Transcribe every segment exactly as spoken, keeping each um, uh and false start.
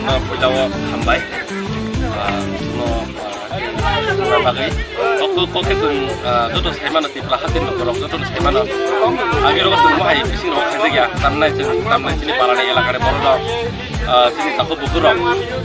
Puila o hambai. Ah, no, ah, bagwi. Kok, kok, kok, khe chwng, ah, joto saimano Tipra haste ni borok joto no saimano. Agi rogo chwng mohai bising rogo khaijak ya. Tamnai chwng, tamnai chini parani elakani borok rok. Ah, chini takhuk bukhuk rok.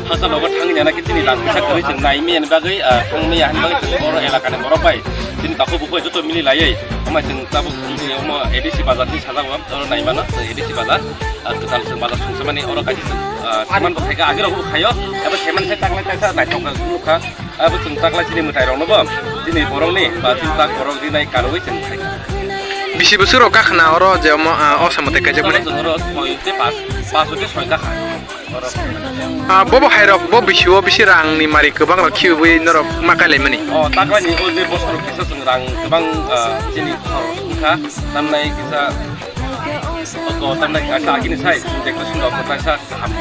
Hasa logo thangwi nana khe chini rang kisa kwrwi chwng nai miyani bagwi, ah, thang miya hani bagwi chwng oro elakani borok bai. Chini takhuk bukhuk bai joto mili laiwi. Omo chwng tabuk chini omo A D C bazar ni sajak o, oro nai mano, A D C bazar. Ah, kwtal chwng bazar songsamani oro kaisa chwng, ah, seman bo khaika, agi rok bo khaio, abo seman se taklai kaisa naithok nukha, abo chwng taklai chini mwtai rok no bo, chini borok ni ba chini tak borok rinai karwi chwng khai. Bisi bwswk rok kakhna oro je omo, ah, osa mwtai kaijak mani? Chwng oro soi te pas, pas te soi kakha. Oro. Ah, bobo hai rok bo bisi o bisi rang ni mari kwbang rok khiui norok ma kailai mani? O taklai ni o je bosor kisa chwng rang kwbang, ah, chini khorok wngkha, tamnai kisa Oko tamna kaisa agini sai, chwng jekto swngo oko kaisa kaham.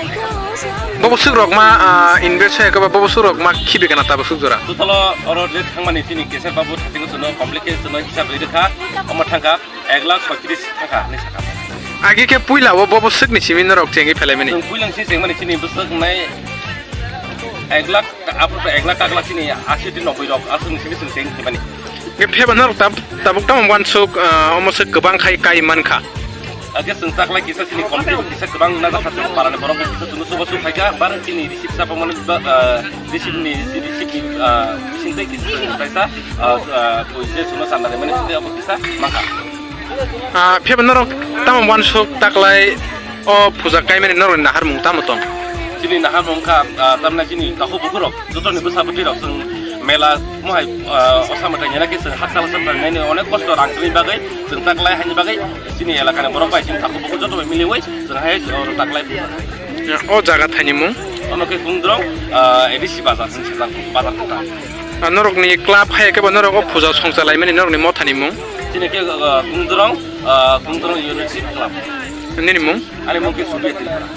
Bobo swk rok ma, ah, invest hai kaba bobo swk rok ma khibi kana tabo swk jora. Totalo oro je thangmani chini kesar babu thatingo chwngno complete khe chwngno hisab ri rwkha, omo thangkha ek lakh soitris thangkha hinwi sakha. Agi khe puila o bobo swkni simi norok chengwi phelaimani. Chwng puilang si chengmani chini bwswk nai ek lakh, aphuru ek lakh tak lakh chini asi din noboi rok aswk ni simi chwng cheng khaimani. Nge pheba norok tab-, tabuk tamo wansuk, ah, omo se kwbang khai kai mankha. Age chwng taklai kisa chini complete kisa kwbang najak kha chwng parani borok kisa chwng subo su khaika bar chini receipt sapa mani ba, ah, receipt ni, receipt ni, ah, bising tei kisa chwng kaisa, ah, ah, koi je chwngno chanda mani tei abo kisa mankha. Ah, pheba norok tamo wansuk taklai o puja kaimani norokni naharmung tamo tong? Chini naharmung kha, ah, tamna chini takhuk bukhuk rok. Jotoni bwsa bwtwi rok chwng mela mohai, ah, osa mwtai nena khe chwng hakchal osa mwtai nani onek kosto rang kwrwini bagwi chwng taklai haini bagwi chini elakani borok bai chini takhuk bukhuk joto bai miliwi chwng hai oro taklai. O jaga thani mung? Omo khe Kungdrong, ah, A D C bazar, bazar kota. Ah, norokni club hai khe bo norok o puja songcha laimani norokni mothani mung? Chini khe, ah, Kungdrong, ah, Kungdrong Unity Club. Nini mung? Ani mung khe Supriya Tripura.